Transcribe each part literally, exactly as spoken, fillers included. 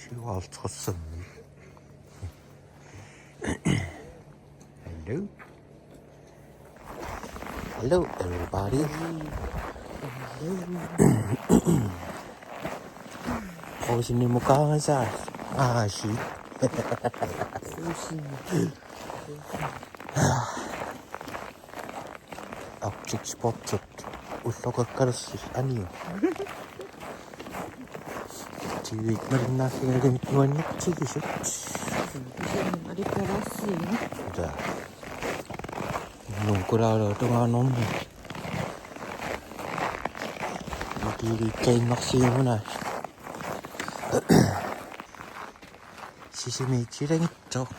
Syvoghalvtreds. Hello. Hello, everybody. Qusinimukaangasaaq. Ah, shit. Arctic Sportsit ulloqakkalersi aniu. T V-t malinnaaffigalugit nuannertigisut. Alikkalersi. Taa. Nuukkulaarlugu tungaanut. Nukiiliikkainnarsiuguna. Sisimiit silagitsoq.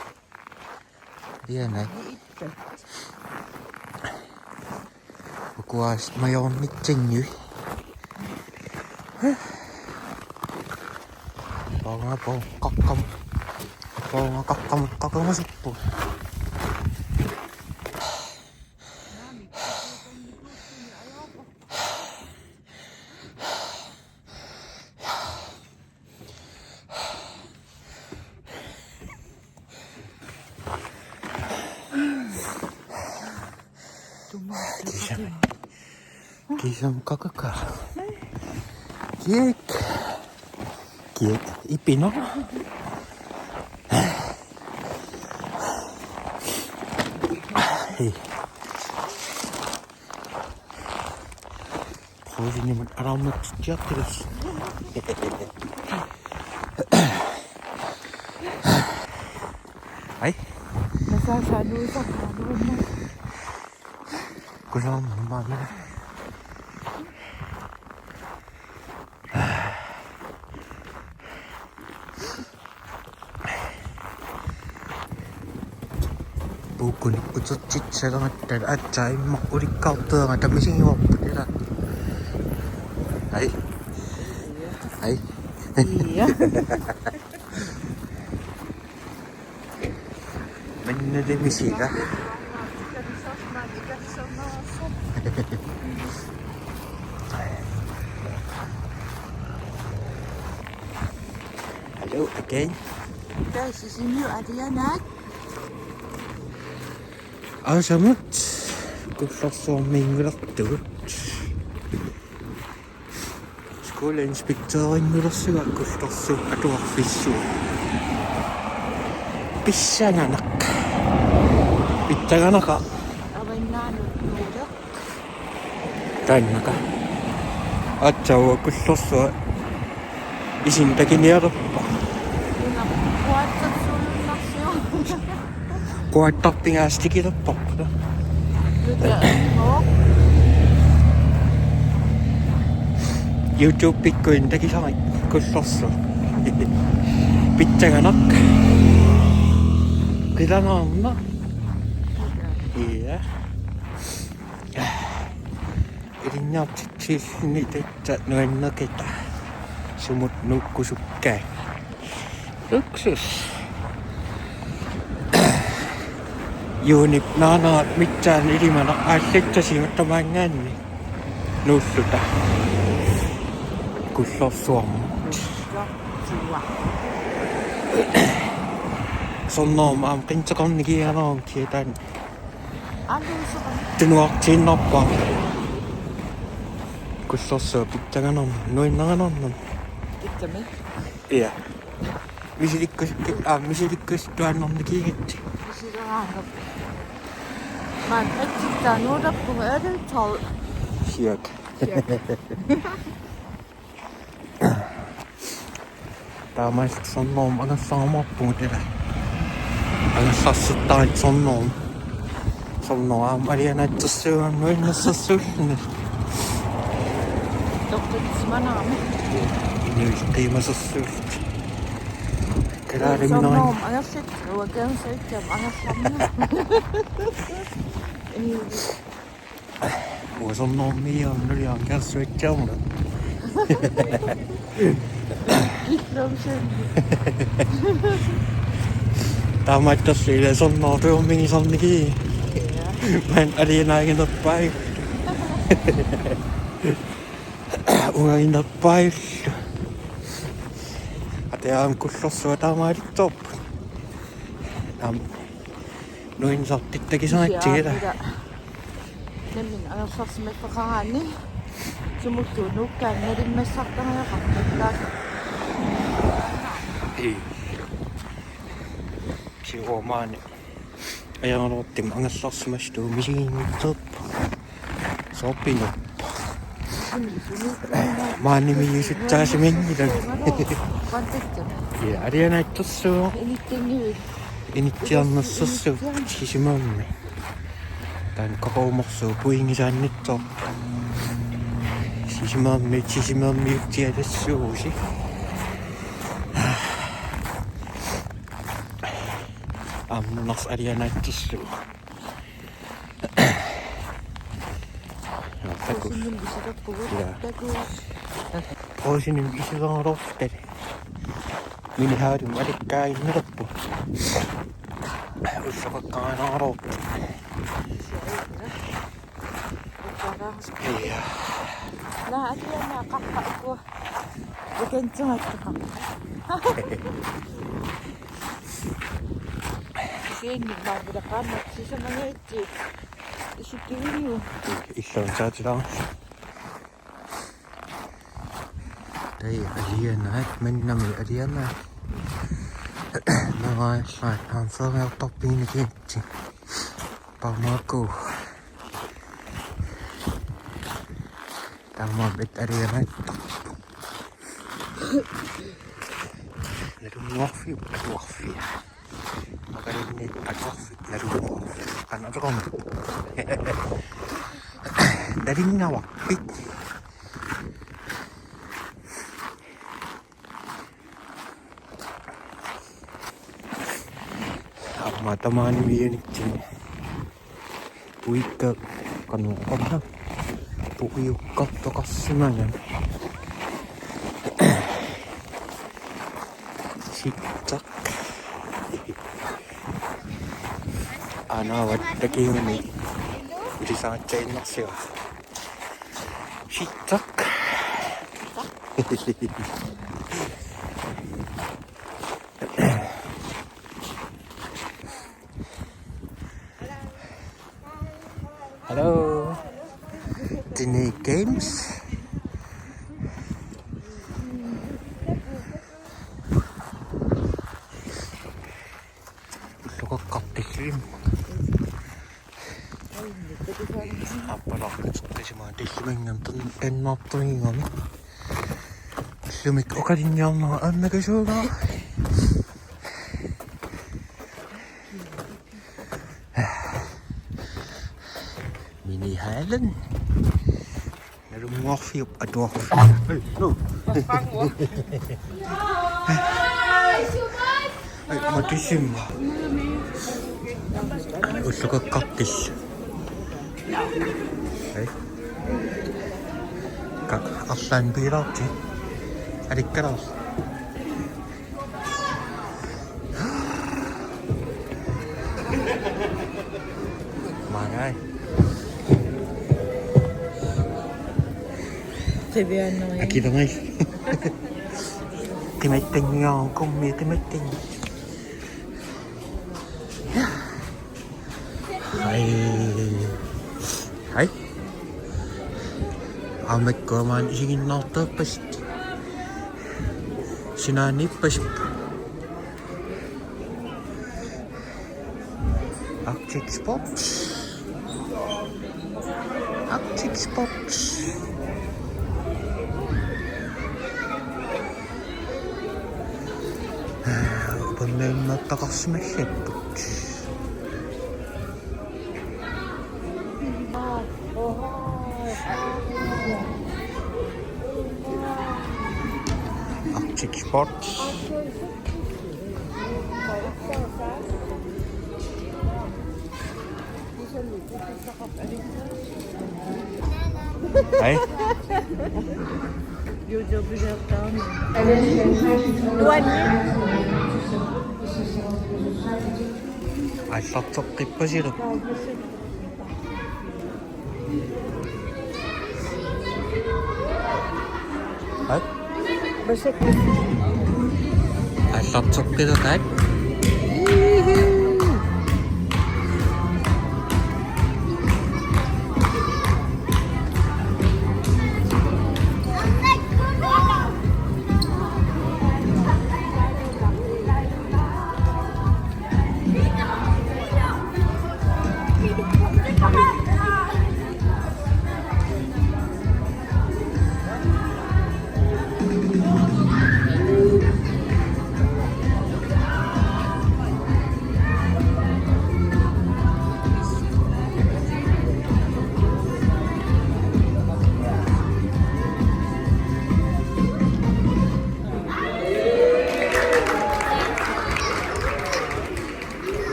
Pianai. Ukua majornitsinni. Paunga pau qaqqam. Paunga qaqqam qaqqamasuppu. Kisam. Kisam kakaka. Kiek. Kiek. Ipino. Hei. Qusinimun alarmatitsiartilus. Ai. Nasaa sanuusa sanuumma. Kusaamma. Puukkunik utertitsisarlunga aatsaat immaqa ulikkaarteerama tamisigivarput ila. Ai. Ai. Ia. Mannali misila. Hello again. Tassa Sisimiut alianaat. Aasamut Kullorsuarmiinngulertugut. Skoleinspektørinngulersugut Kullorsuup atuarfissuup. Pissanganaq. Pitsannganaq. Avannaanut nuuleq. Taannaqa. Aatsaat Kullorsuaq isinut takunialerpoq. Una quaattarsuujunnarsivoq. Quaattarpigaasat tikilerparput. Nuta immoq. YouTube-ikkut takisarit Kullorsuaq. Pitsannganaq. Qilanaarnaq. Ia. Ilinniartitsilluni tassa nuanneqita. Sumut nuukkusukkaangat. Luksus. Juunip naanaat mitsaani ilimanaq aallassisigut tamaanngaanniit nuulluta. Kullorsuarmut. Sornarumik aamma qinseqarnikiaanarami kiataani. Tunuartiinnarpara. Kullorsuaq pitsannganarmat, nuannarinnarmat. Pitsami? Ia. Misilikkus-, aa, misilikkusuttuaannarnikigigatsigit. Misileraangat. Maani qitsittaa nuulerpunga, er det tolv? Cirka. Cirka. Taamaalilluta Sornarumut angerlarumaarpugut ila. Angerlarsittarit Sornarumut. Sornarup aamma alianaatsorsuugami nuannersorsuulluni. Tortutsimanarami. Inuit qiimasorsuullutik. Kalaaliminerit. Sornarumut angerlatit, uanga Kangerlussuaq angerlarnera. Uanga Sornarummiinngaanniit nuliara Kangerlussuarmiinngaanniit. Illuum suli. Taamaattorli ila Sornarummiinngisarnigit. Ia. Maani alianaaginerpaavoq. Uangaginerpaavoq. Ata Ja, aamma kullorsuaq taamaalittoq. Aamma nuinnartittakisarigit. Nammineq angerlarsimaffeqaraanni sumulluunniit nuukkaanni nalimmassartariaqarput. Ii. Siumaani. Ajaluartumik angerlarsimasoq misiginngitsoq. Soorpiaruk. Maanimiiusuttaasimanngilaq. Ja, alianaatsorsuaq. Initsiarnersorsuaq. Sisamanni. Taanna kaqumorsuaq puingisaannitsoq. Sisamanni, sisamanni utsialassuusi. Aamma nunarsuaq alianaatsorsuaq. Takuss. Takuss. Ja. Takuss. Osinun isigaluartali. Minihaarumik alikkaaginnarpoq. Ullukakkaanaaruup. Ja. Naa, alianaaqarpa uku. Ukantimattuqa. Kisianni maannaqqaannaq sisamangajatsi. Isikkivigiu. Illuatungaatilaarlugu. Tai alianaat, mannami alianaat. Nangaallaat aanseeriartorpiginikitsi. Pamaku. Taamaammat alianaattarpoq. Nalunnguarfiup atuarfia. Makalinni atuarfik nalunnguarfik. Qanoq ateqarnersoq. Nalunnguarfik. Aamma tamaani miunitsin. Puikka qanoq ateqarnersoq. Puiukkartoqarsimagami. Sittaq. Anavat takiuni. Ulisaatsainnarsiva. Sittaq. Hello. Tini games. Ullukakkartillugu. Appalaarput qisima tilluminngam tun-, tunniuttugami. Ullumi oqalinniarnera annakasuugami. Minihallen. Nalunnguarfiup atuarfia. Hey, no. Hey, matusimma. Ullukakkartillugu. Hey. Ka-, arlaannik piilaarti. Alikkalaarluni. Maangai. Qiviaanneri. Akilaarngai. Qimattanngiarukku, kummi qimattangi. Hai. Hai. Aamma makkua maani isiginnaartarpasut. Sinaaniippasu. Arctic Sports. Arctic Sports. Upannaannattaqarsimallapput. Arctic Sports. Hai. Tuanni. Aallarteqqippasilu. Hai. Massakkut. Aallarteqqileraat.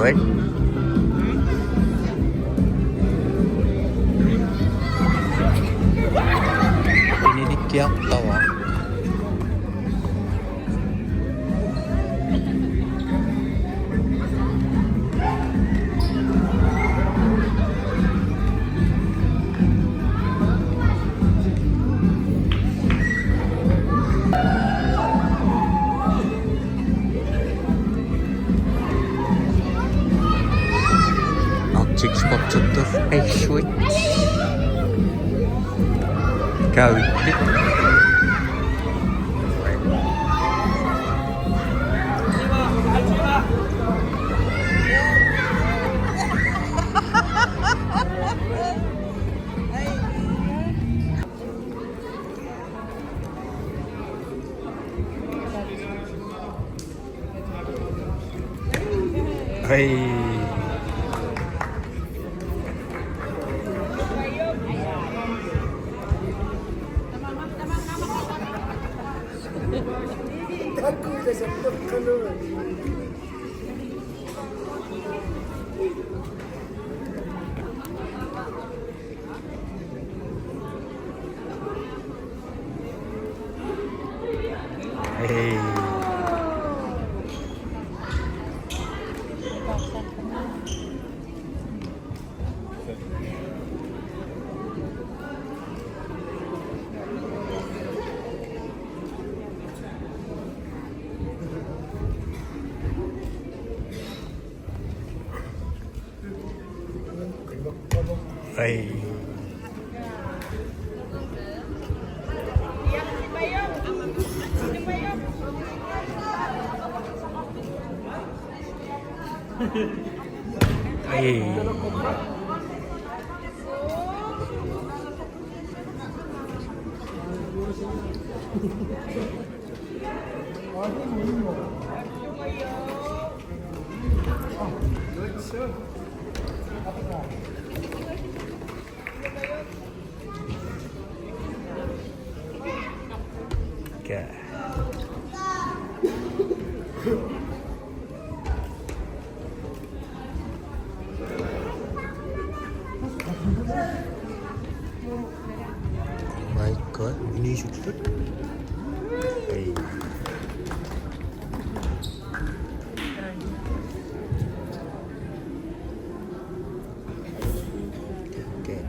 Right. Pinilikkiartavaa. Arctic Sport Center, Aishwick. Kavippit. Hei. Hey. Ai. Ai. Okay. My God, ini shoot. Hey. Okay.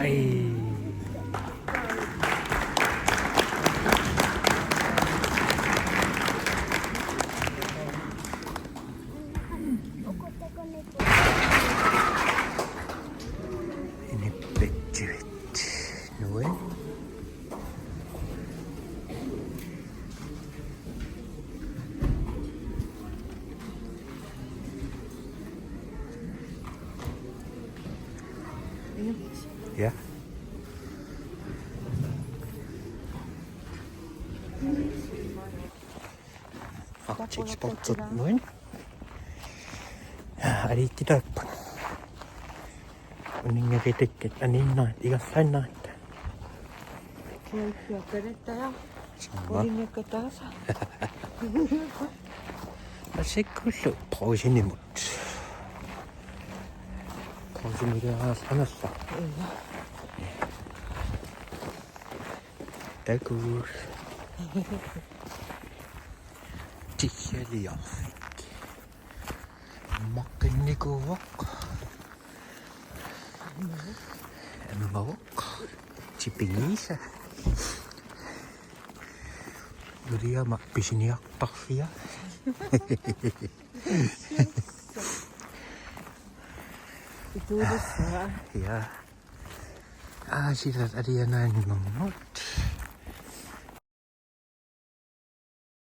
Ai. Inuppassuit. Nuann'. Ja. Arctic Sportsit nuin. Aliikkitaapput. Uninngakkatit aniinnarit, ingerlaannarit. Kiakkiakkatit ja. Sama. Uninngakkatit. Asikkullu Brugsenimut. Brugseniliaraanni. Takuuk. Tiggaliorfik. Immaqinnikuuvoq. Ammavoq. Tipigiisa. Nuliama pisiniartarfia. Ituulissaa. Ja. Aasiit alianaannernut.